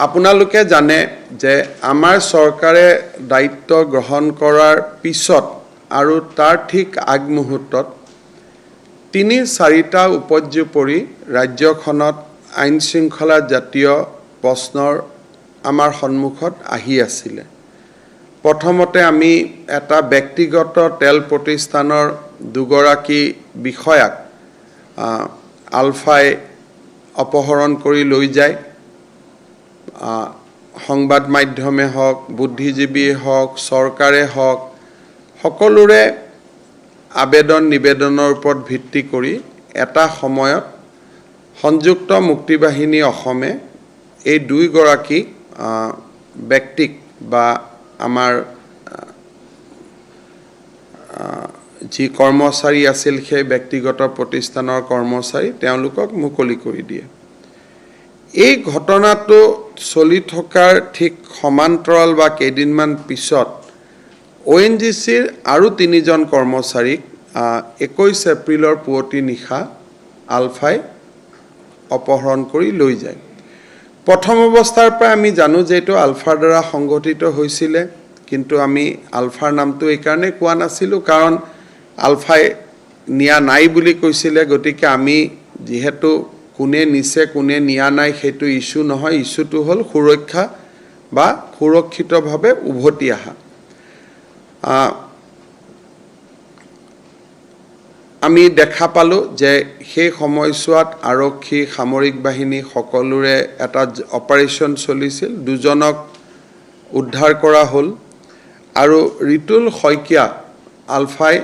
আপোনালোকে জানে যে আমাৰ চৰকাৰে দায়িত্ব গ্ৰহণ কৰাৰ পিছত আৰু তাৰ ঠিক আগমুহূৰ্তত 3-4টা উপৰ্যুপৰি ৰাজ্যখনত আইন শৃংখলা জাতীয় প্ৰশ্নৰ আমাৰ সন্মুখত আহি আছিলে। প্ৰথমতে আমি এটা ব্যক্তিগত তেল প্ৰতিষ্ঠানৰ দুগৰাকী বিষয়াক আলফাই অপহৰণ কৰি লৈ যায়। সংবাদ মাধ্যমে হওক, বুদ্ধিজীৱীয়ে হওক, চৰকাৰে হওক, সকলোৰে আবেদন নিবেদনৰ ওপৰত ভিত্তি কৰি এটা সময়ত সংযুক্ত মুক্তি বাহিনী অসমে এই দুইগৰাকী ব্যক্তিক বা আমাৰ যি কৰ্মচাৰী আছিল সেই ব্যক্তিগত প্ৰতিষ্ঠানৰ কৰ্মচাৰী তেওঁলোকক মুকলি কৰি দিয়ে। এই ঘটনাটো চলি থকাৰ ঠিক সমান্তৰাল বা কেইদিনমান পিছত ONGCৰ আৰু 3জন কৰ্মচাৰীক 21 এপ্ৰিলৰ পুৱতি নিশা আলফাই অপহৰণ কৰি লৈ যায়। প্ৰথম অৱস্থাৰ পৰা আমি জানো যে এইটো আলফাৰ দ্বাৰা সংঘটিত হৈছিলে, কিন্তু আমি আলফাৰ নামটো এইকাৰণেই কোৱা নাছিলোঁ কাৰণ আলফাই নিয়া নাই বুলি কৈছিলে। গতিকে আমি যিহেতু কোনে নিছে কোনে নিয়া নাই সেইটো ইছ্যু নহয়, ইছ্যুটো হ'ল সুৰক্ষা বা সুৰক্ষিতভাৱে উভতি অহা। আমি দেখা পালোঁ যে সেই সময়ছোৱাত আৰক্ষী, সামৰিক বাহিনী সকলোৰে এটা অপাৰেশ্যন চলিছিল। দুজনক উদ্ধাৰ কৰা হ'ল আৰু ৰিতুল শইকীয়া আলফাই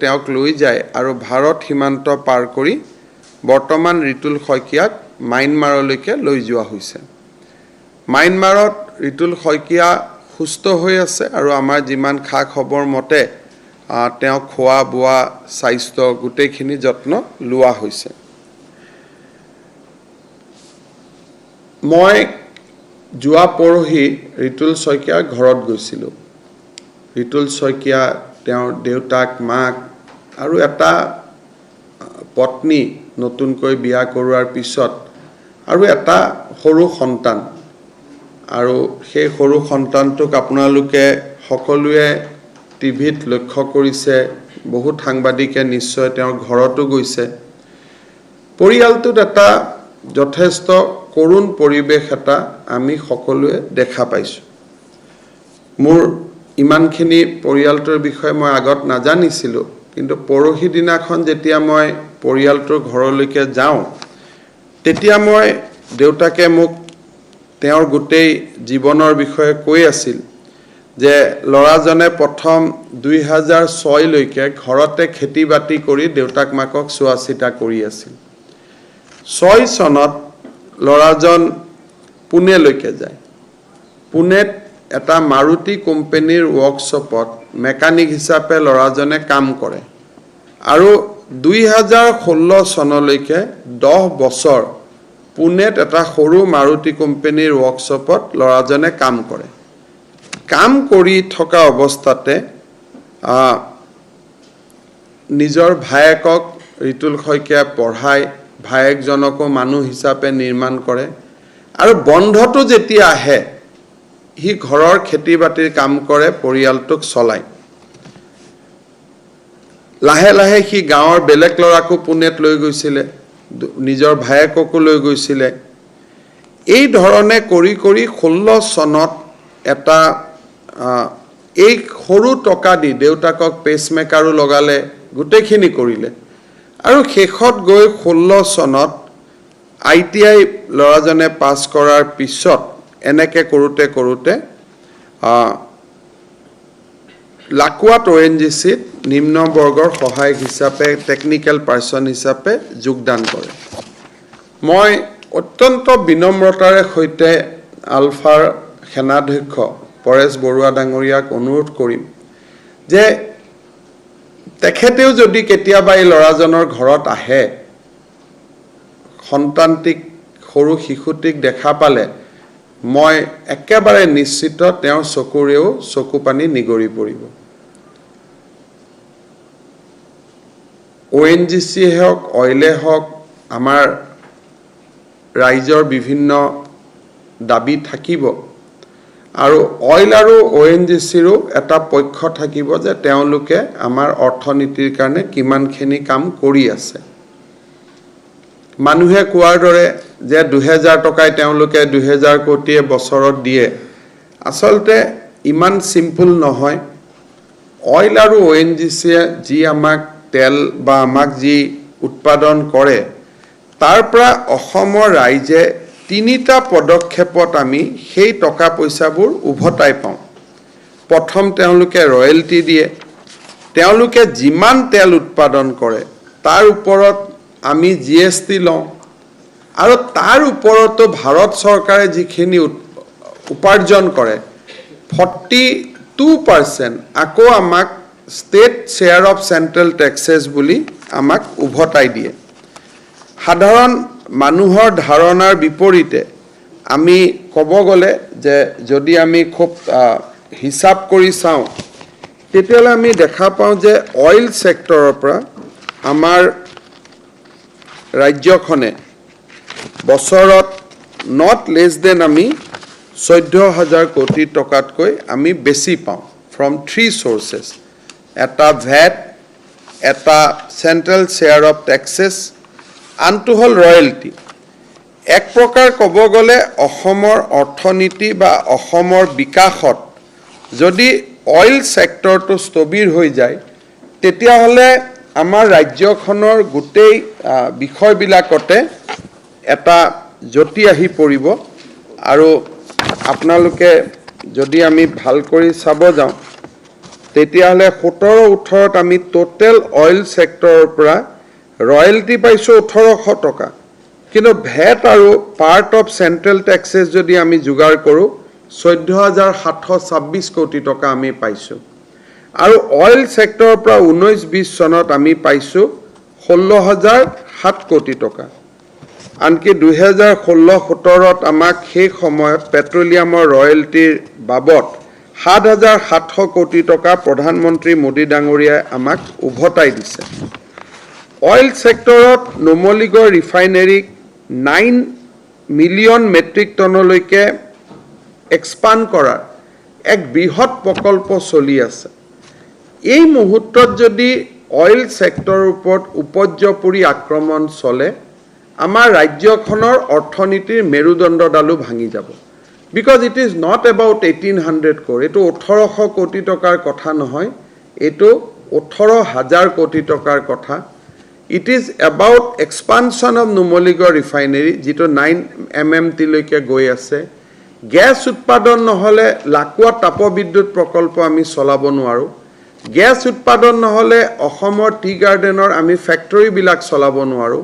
তেওঁক লৈ যায় আৰু ভাৰত সীমান্ত পাৰ কৰি বৰ্তমান ৰিতুল শইকীয়াক মাইনমাৰলৈকে লৈ যোৱা হৈছে। মাইনমাৰত ৰিতুল শইকীয়া সুস্থ হৈ আছে আৰু আমাৰ যিমান খা খবৰ মতে তেওঁ খোৱা বোৱা, স্বাস্থ্য গোটেইখিনি যত্ন লোৱা হৈছে। মই যোৱা পৰহি ৰিতুল শইকীয়াৰ ঘৰত গৈছিলোঁ। ৰিতুল শইকীয়া, তেওঁৰ দেউতাক, মাক আৰু এটা পত্নী নতুনকৈ বিয়া কৰোৱাৰ পিছত আৰু এটা সৰু সন্তান, আৰু সেই সৰু সন্তানটোক আপোনালোকে সকলোৱে টিভিত লক্ষ্য কৰিছে, বহুত সাংবাদিকে নিশ্চয় তেওঁৰ ঘৰতো গৈছে। পৰিয়ালটোত এটা যথেষ্ট কৰুণ পৰিৱেশ এটা আমি সকলোৱে দেখা পাইছোঁ। মোৰ ইমানখিনি পৰিয়ালটোৰ বিষয়ে মই আগত নাজানিছিলোঁ, কিন্তু পৰহি দিনাখন যেতিয়া মই পৰিয়ালটোৰ ঘৰলৈকে যাওঁ তেতিয়া মই দেউতাকে মোক তেওঁৰ গোটেই জীৱনৰ বিষয়ে কৈ আছিল যে ল'ৰাজনে প্ৰথম 2006লৈকে ঘৰতে খেতি বাতি কৰি দেউতাক মাকক চোৱা চিতা কৰি আছিল। 6 চনত ল'ৰাজন পুনেলৈকে যায়। পুনেত এটা মাৰুতি কোম্পেনীৰ ৱৰ্কশ্বপত মেকানিক হিচাপে ল'ৰাজনে কাম কৰে আৰু 2016 চনলৈকে 10 বছৰ পুনেত এটা সৰু মাৰুতি কোম্পেনীৰ ৱৰ্কশ্বপত ল'ৰাজনে কাম কৰে। কাম কৰি থকা অৱস্থাতে নিজৰ ভায়েকক ৰিতুল শইকীয়াই পঢ়াই ভায়েকজনকো মানুহ হিচাপে নিৰ্মাণ কৰে আৰু বন্ধটো যেতিয়া আহে সি ঘৰৰ খেতি বাতিৰ কাম কৰে, পৰিয়ালটোক চলায়। লাহে লাহে সি গাঁৱৰ বেলেগ ল'ৰাকো পুনেত লৈ গৈছিলে, নিজৰ ভায়েককো লৈ গৈছিলে। এই ধৰণে কৰি কৰি 16 চনত এটা এই সৰু টকা দি দেউতাকক পেচমেকাৰো লগালে, গোটেইখিনি কৰিলে আৰু শেষত গৈ 16 চনত ITI ল'ৰাজনে পাছ কৰাৰ পিছত এনেকে কৰোঁতে কৰোঁতে লাকুৱাত ONGCত নিম্ন বৰ্গৰ সহায়ক হিচাপে, টেকনিকেল পাৰ্চন হিচাপে যোগদান কৰে। মই অত্যন্ত বিনম্ৰতাৰে সৈতে আলফাৰ সেনাধ্যক্ষ পৰেশ বৰুৱা ডাঙৰীয়াক অনুৰোধ কৰিম যে তেখেতেও যদি কেতিয়াবা এই ল'ৰাজনৰ ঘৰত আহে, সন্তানটিক, সৰু শিশুটিক দেখা পালে মই একেবাৰে নিশ্চিত তেওঁৰ চকুৰেও চকু পানী নিগৰি পৰিব। ONGC হওক, অইলে হওক, আমাৰ ৰাইজৰ বিভিন্ন দাবী থাকিব আৰু অইল আৰু অ'এনজিচিৰো এটা পক্ষ থাকিব যে তেওঁলোকে আমাৰ অৰ্থনীতিৰ কাৰণে কিমানখিনি কাম কৰি আছে। মানুহে কোৱাৰ দৰে যে 2000 টকাই তেওঁলোকে 2000 কোটিয়ে বছৰত দিয়ে, আচলতে ইমান চিম্পুল নহয়। অইল আৰু অ'এনজিচিয়ে যি আমাক তেল বা আমাক যি উৎপাদন কৰে, তাৰ পৰা অসমৰ ৰাইজে তিনিটা পদক্ষেপত আমি সেই টকা পইচাবোৰ উভতাই পাওঁ। প্ৰথম, তেওঁলোকে ৰয়েলটি দিয়ে। তেওঁলোকে যিমান তেল উৎপাদন কৰে, তাৰ ওপৰত আমি জিএছটি লওঁ আৰু তাৰ ওপৰতো ভাৰত চৰকাৰে যিখিনি উপাৰ্জন কৰে, 42% আকৌ আমাক state share of central taxes বুলি আমাক উভতাই দিয়ে। সাধাৰণ মানুহৰ ধাৰণাৰ বিপৰীতে আমি ক'ব গ'লে যে যদি আমি খুব হিচাপ কৰি চাওঁ, তেতিয়াহ'লে আমি দেখা পাওঁ যে অইল ছেক্টৰৰ পৰা আমাৰ ৰাজ্যখনে বছৰত not less than আমি 14,000 কোটি টকাতকৈ আমি বেছি পাওঁ ফ্ৰম থ্ৰী চ'ৰ্চেছ। এটা ভেট, এটা চেণ্ট্ৰেল শ্বেয়াৰ অফ টেক্সেছ, আনটো হ'ল ৰয়েলটি। এক প্ৰকাৰ ক'ব গ'লে অসমৰ অৰ্থনীতি বা অসমৰ বিকাশত যদি অইল ছেক্টৰটো স্থবিৰ হৈ যায়, তেতিয়াহ'লে আমাৰ ৰাজ্যখনৰ গোটেই বিষয়বিলাকতে এটা যতি আহি পৰিব। আৰু আপোনালোকে যদি আমি ভাল কৰি চাব যাওঁ, তেতিয়াহ'লে 17-18ত আমি টোটেল অইল ছেক্টৰৰ পৰা ৰয়েলটি পাইছোঁ 1800 টকা, কিন্তু ভেট আৰু পাৰ্ট অফ চেণ্ট্ৰেল টেক্সেছ যদি আমি যোগাৰ কৰোঁ, 14,726 কোটি টকা আমি পাইছোঁ। আৰু অইল ছেক্টৰৰ পৰা 19-20 চনত আমি পাইছোঁ 16,007 কোটি টকা। আনকি 2016-17ত আমাক সেই সময়ত পেট্ৰলিয়ামৰ ৰয়েলটিৰ বাবদ 7700 কোটি টকা প্ৰধানমন্ত্ৰী মোদী ডাঙৰীয়াই আমাক উভতাই দিছে। অইল ছেক্টৰত নুমলীগড় ৰিফাইনেৰীক 9 মিলিয়ন মেট্ৰিক টনলৈকে এক্সপাণ্ড কৰাৰ এক বৃহৎ প্ৰকল্প চলি আছে। এই মুহূৰ্তত যদি অইল ছেক্টৰৰ ওপৰত উপৰ্যুপৰি আক্ৰমণ চলে, আমাৰ ৰাজ্যখনৰ অৰ্থনীতিৰ মেৰুদণ্ডডালো ভাঙি যাব, because it is not about 1800 crore. এইটো 1800 কোটি টকাৰ কথা নহয়, এইটো 18,000 কোটি টকাৰ কথা। It is about expansion of Numaligarh Refinery, যিটো 9 এমএমটিলৈকে গৈ আছে। গেছ উৎপাদন নহ'লে লাকুৱা তাপবিদ্যুৎ প্ৰকল্প আমি চলাব নোৱাৰোঁ। গেছ উৎপাদন নহ'লে অসমৰ টি গাৰ্ডেনৰ আমি ফেক্টৰীবিলাক চলাব নোৱাৰোঁ।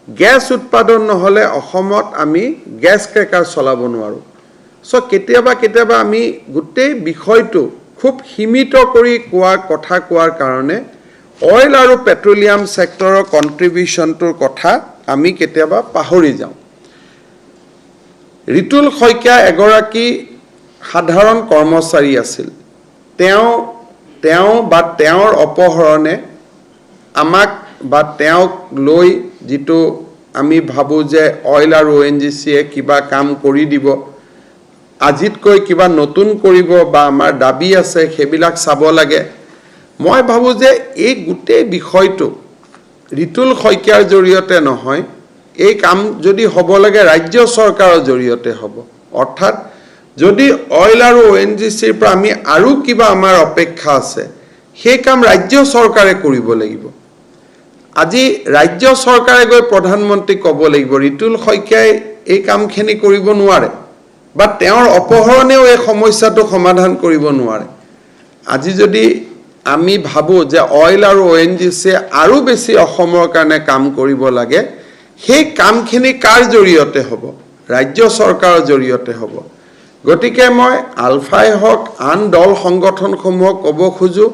গেছ উৎপাদন নহ'লে অসমত আমি গেছ ক্ৰেকাৰ চলাব নোৱাৰোঁ। চ' কেতিয়াবা কেতিয়াবা আমি গোটেই বিষয়টো খুব সীমিত কৰি কোৱা কথা কোৱাৰ কাৰণে অইল আৰু পেট্ৰলিয়াম ছেক্টৰৰ কণ্ট্ৰিবিউশ্যনটোৰ কথা আমি কেতিয়াবা পাহৰি যাওঁ। ৰিতুল শইকীয়া এগৰাকী সাধাৰণ কৰ্মচাৰী আছিল। তেওঁ বা তেওঁৰ অপহৰণে আমাক বা তেওঁক লৈ যিটো আমি ভাবোঁ যে অইল আৰু অ'এনজিচিয়ে কিবা কাম কৰি দিব, আজিতকৈ কিবা নতুন কৰিব বা আমাৰ দাবী আছে, সেইবিলাক চাব লাগে। মই ভাবোঁ যে এই গোটেই বিষয়টো ৰিতুল শইকীয়াৰ জৰিয়তে নহয়, এই কাম যদি হ'ব লাগে, ৰাজ্য চৰকাৰৰ জৰিয়তে হ'ব। অৰ্থাৎ যদি অইল আৰু অ'এনজিচিৰ পৰা আমি আৰু কিবা আমাৰ অপেক্ষা আছে, সেই কাম ৰাজ্য চৰকাৰে কৰিব লাগিব। আজি ৰাজ্য চৰকাৰে গৈ প্ৰধানমন্ত্ৰীক ক'ব লাগিব, ৰিতুল শইকীয়াই এই কামখিনি কৰিব নোৱাৰে বা তেওঁৰ অপহৰণেও এই সমস্যাটো সমাধান কৰিব নোৱাৰে। আজি যদি আমি ভাবোঁ যে অইল আৰু অ'এনজিচিয়ে আৰু বেছি অসমৰ কাৰণে কাম কৰিব লাগে, সেই কামখিনি কাৰ জৰিয়তে হ'ব? ৰাজ্য চৰকাৰৰ জৰিয়তে হ'ব। গতিকে মই আলফাই হওক, আন দল সংগঠনসমূহক ক'ব খোজোঁ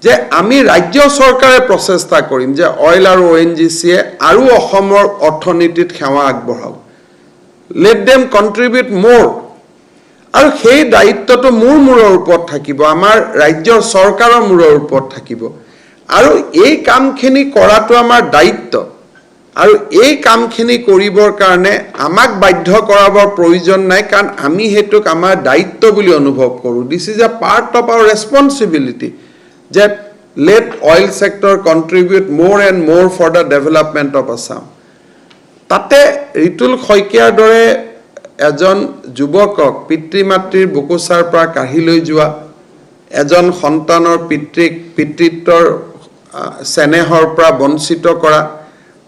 যে আমি ৰাজ্য চৰকাৰে প্ৰচেষ্টা কৰিম যে অইল আৰু অ'এনজিচিয়ে আৰু অসমৰ অৰ্থনীতিত সেৱা আগবঢ়াওক। Let them contribute more. আৰু সেই দায়িত্বটো মোৰ মূৰৰ ওপৰত থাকিব, আমাৰ ৰাজ্যৰ চৰকাৰৰ মূৰৰ ওপৰত থাকিব আৰু এই কামখিনি কৰাটো আমাৰ দায়িত্ব। আৰু এই কামখিনি কৰিবৰ কাৰণে আমাক বাধ্য কৰাবৰ প্ৰয়োজন নাই, কাৰণ আমি সেইটোক আমাৰ দায়িত্ব বুলি অনুভৱ কৰোঁ। This is a part of our responsibility যে let oil sector contribute more and more for the development of Assam. তাতে ৰিতুল শইকীয়াৰ দৰে এজন যুৱকক পিতৃ মাতৃৰ বোকোচাৰ পৰা কাঢ়ি লৈ যোৱা, এজন সন্তানৰ পিতৃক পিতৃত্বৰ চেনেহৰ পৰা বঞ্চিত কৰা,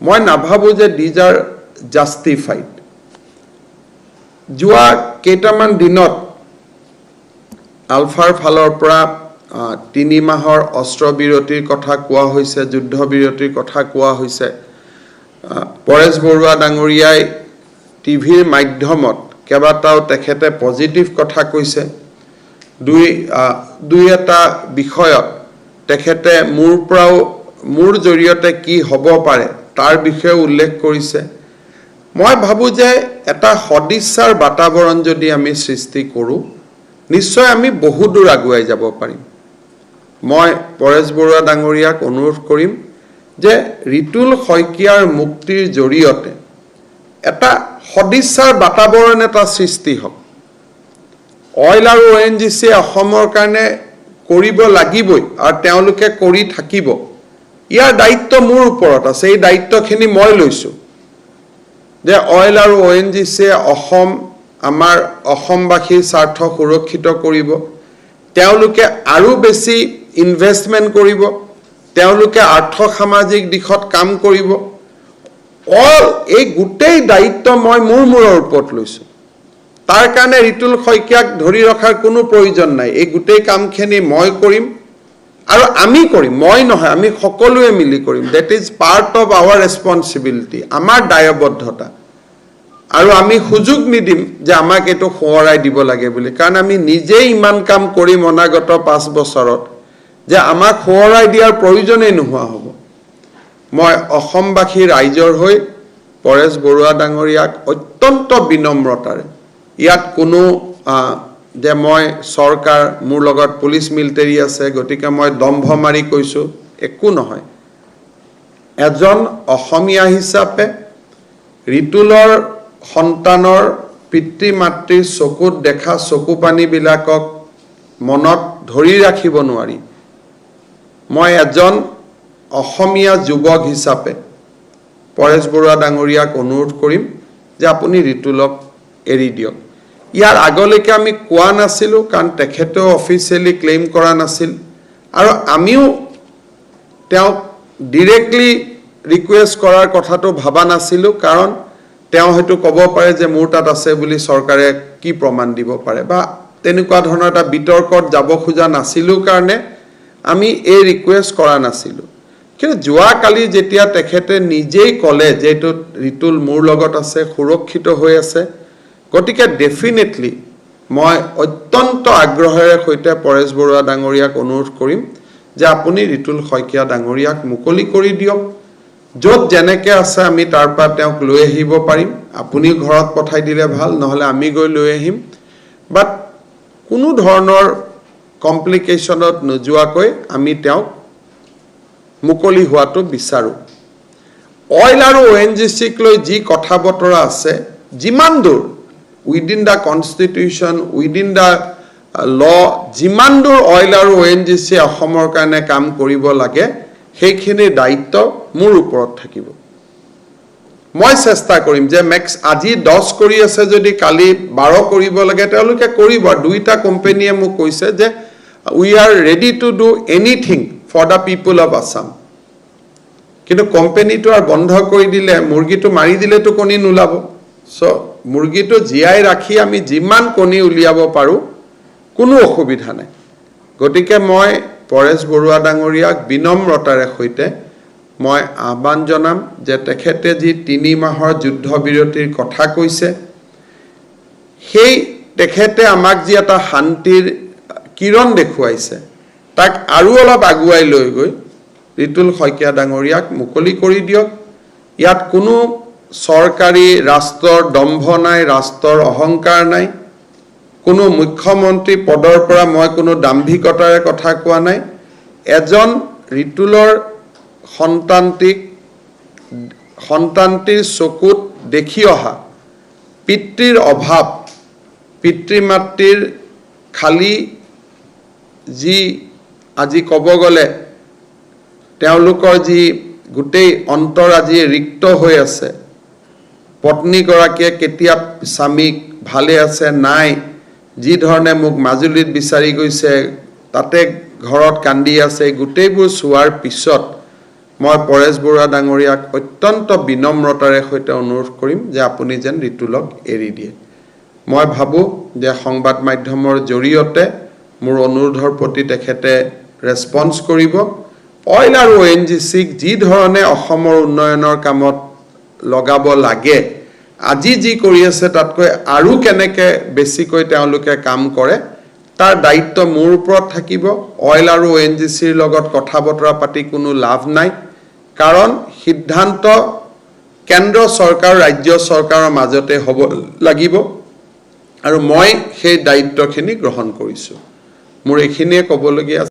মই নাভাবোঁ যে these are justified. যোৱা কেইটামান দিনত আলফাৰ ফালৰ পৰা 3 মাহৰ অস্ত্ৰবিৰতিৰ কথা কোৱা হৈছে, যুদ্ধবিৰতিৰ কথা কোৱা হৈছে। পৰেশ বৰুৱা ডাঙৰীয়াই টিভিৰ মাধ্যমত কেইবাটাও তেখেতে পজিটিভ কথা কৈছে। দুই এটা বিষয়ত তেখেতে মোৰ পৰাও, মোৰ জৰিয়তে কি হ'ব পাৰে তাৰ বিষয়েও উল্লেখ কৰিছে। মই ভাবোঁ যে এটা সদিচ্ছাৰ বাতাবৰণ যদি আমি সৃষ্টি কৰোঁ, নিশ্চয় আমি বহু দূৰ আগুৱাই যাব পাৰিম। মই পৰেশ বৰুৱা ডাঙৰীয়াক অনুৰোধ কৰিম যে ৰিতুল শইকীয়াৰ মুক্তিৰ জৰিয়তে এটা সদিচ্ছাৰ বাতাবৰণ এটা সৃষ্টি হওক। অইল আৰু অ' এন জি চিয়ে অসমৰ কাৰণে কৰিব লাগিবই আৰু তেওঁলোকে কৰি থাকিব। ইয়াৰ দায়িত্ব মোৰ ওপৰত আছে। এই দায়িত্বখিনি মই লৈছোঁ যে অইল আৰু অ' এন জি চিয়ে অসম, আমাৰ অসমবাসীৰ স্বাৰ্থ সুৰক্ষিত কৰিব। তেওঁলোকে আৰু বেছি ইনভেষ্টমেণ্ট কৰিব, তেওঁলোকে আৰ্থ সামাজিক দিশত কাম কৰিব। অল এই গোটেই দায়িত্ব মই মোৰ মূৰৰ ওপৰত লৈছোঁ। তাৰ কাৰণে ৰিতুল শইকীয়াক ধৰি ৰখাৰ কোনো প্ৰয়োজন নাই। এই গোটেই কামখিনি মই কৰিম আৰু আমি কৰিম, মই নহয়, আমি সকলোৱে মিলি কৰিম। That is part of our responsibility, আমাৰ দায়বদ্ধতা। আৰু আমি সুযোগ নিদিম যে আমাক এইটো সোঁৱৰাই দিব লাগে বুলি, কাৰণ আমি নিজেই ইমান কাম কৰিম অনাগত 5 বছৰত যে আমাক সোঁৱৰাই দিয়াৰ প্ৰয়োজনেই নোহোৱা হ'ব। মই অসমবাসী ৰাইজৰ হৈ পৰেশ বৰুৱা ডাঙৰীয়াক অত্যন্ত বিনম্ৰতাৰে, ইয়াত কোনো যে মই চৰকাৰ, মোৰ লগত পুলিচ মিলিটাৰী আছে, গতিকে মই দম্ভ মাৰি কৈছোঁ, একো নহয়। এজন অসমীয়া হিচাপে ৰিতুলৰ সন্তানৰ পিতৃ মাতৃৰ চকুত দেখা চকু পানীবিলাকক মনত ধৰি ৰাখিব নোৱাৰি, মই এজন অসমীয়া যুৱক হিচাপে পৰেশ বৰুৱা ডাঙৰীয়াক অনুৰোধ কৰিম যে আপুনি ৰিতুলক এৰি দিয়ক। ইয়াৰ আগলৈকে আমি কোৱা নাছিলোঁ, কাৰণ তেখেতেও অফিচিয়েলি ক্লেইম কৰা নাছিল আৰু আমিও তেওঁক ডিৰেক্টলি ৰিকুৱেষ্ট কৰাৰ কথাটো ভবা নাছিলোঁ, কাৰণ তেওঁ হয়তো ক'ব পাৰে যে মোৰ তাত আছে বুলি চৰকাৰে কি প্ৰমাণ দিব পাৰে বা তেনেকুৱা ধৰণৰ এটা বিতৰ্কত যাব খোজা নাছিলোঁ কাৰণে আমি এই ৰিকুৱেষ্ট কৰা নাছিলোঁ। কিন্তু যোৱাকালি যেতিয়া তেখেতে নিজেই ক'লে যে এইটো ৰিতুল মোৰ লগত আছে, সুৰক্ষিত হৈ আছে, গতিকে ডেফিনেটলি মই অত্যন্ত আগ্ৰহেৰে সৈতে পৰেশ বৰুৱা ডাঙৰীয়াক অনুৰোধ কৰিম যে আপুনি ৰিতুল শইকীয়া ডাঙৰীয়াক মুকলি কৰি দিয়ক। য'ত যেনেকে আছে, আমি তাৰ পৰা তেওঁক লৈ আহিব পাৰিম। আপুনি ঘৰত পঠাই দিলে ভাল, নহ'লে আমি গৈ লৈ আহিম। বাট কোনো ধৰণৰ কমপ্লিকেশ্যনত নোযোৱাকৈ আমি তেওঁক মুকলি হোৱাটো বিচাৰোঁ। অইল আৰু অ' এন জি চিক লৈ যি কথা বতৰা আছে, যিমান দূৰ within the constitution, within the law, যিমান দূৰ অইল আৰু অ' এন জি চিয়ে অসমৰ কাৰণে কাম কৰিব লাগে, সেইখিনিৰ দায়িত্ব মোৰ ওপৰত থাকিব। মই চেষ্টা কৰিম যে মেক্স আজি 10 কৰি আছে যদি কালি 12 কৰিব লাগে, তেওঁলোকে কৰিব। দুইটা কোম্পেনীয়ে মোক কৈছে যে we are ready to do anything for the people of Assam. কিন্তু কোম্পেনীটো আৰু বন্ধ কৰি দিলে, মুৰ্গীটো মাৰি দিলেতো কণী নোলাব। চ' মুৰ্গীটো জীয়াই ৰাখি আমি যিমান কণী উলিয়াব পাৰোঁ, কোনো অসুবিধা নাই। গতিকে মই পৰেশ বৰুৱা ডাঙৰীয়াক বিনম্ৰতাৰে সৈতে মই আহ্বান জনাম যে তেখেতে যি 3 মাহৰ যুদ্ধবিৰতিৰ কথা কৈছে, সেই তেখেতে আমাক যি এটা শান্তিৰ কিৰণ দেখুৱাইছে, তাক আৰু অলপ আগুৱাই লৈ গৈ ৰিতুল শইকীয়া ডাঙৰীয়াক মুকলি কৰি দিয়ক। ইয়াত কোনো চৰকাৰী ৰাষ্ট্ৰৰ দম্ভ নাই, ৰাষ্ট্ৰৰ অহংকাৰ নাই। কোনো মুখ্যমন্ত্ৰী পদৰ পৰা মই কোনো দাম্ভিকতাৰে কথা কোৱা নাই। এজন ৰিতুলৰ সন্তানটিক সন্তানটিৰ চকুত দেখি অহা পিতৃৰ অভাৱ, পিতৃ মাতৃৰ খালী যি আজি ক'ব গ'লে তেওঁলোকৰ যি গোটেই অন্তৰ আজি ৰিক্ত হৈ আছে, পত্নীগৰাকীয়ে কেতিয়া স্বামীক ভালে আছে নাই, যি ধৰণে মোক মাজুলীত বিচাৰি গৈছে, তাতে ঘৰত কান্দি আছে, গোটেইবোৰ চোৱাৰ পিছত মই পৰেশ বৰুৱা ডাঙৰীয়াক অত্যন্ত বিনম্ৰতাৰে সৈতে অনুৰোধ কৰিম যে আপুনি যেন ৰিতুলক এৰি দিয়ে। মই ভাবোঁ যে সংবাদ মাধ্যমৰ জৰিয়তে মোৰ অনুৰোধৰ প্ৰতি তেখেতে ৰেছপন্স কৰিব। অইল আৰু অ'এনজিচিক যি ধৰণে অসমৰ উন্নয়নৰ কামত লগাব লাগে, আজি যি কৰি আছে তাতকৈ আৰু কেনেকৈ বেছিকৈ তেওঁলোকে কাম কৰে তাৰ দায়িত্ব মোৰ ওপৰত থাকিব। অইল আৰু অ'এনজিচিৰ লগত কথা বতৰা পাতি কোনো লাভ নাই, কাৰণ সিদ্ধান্ত কেন্দ্ৰ চৰকাৰ ৰাজ্য চৰকাৰৰ মাজতে হ'ব লাগিব আৰু মই সেই দায়িত্বখিনি গ্ৰহণ কৰিছোঁ। মোৰ এইখিনিয়ে ক'বলগীয়া।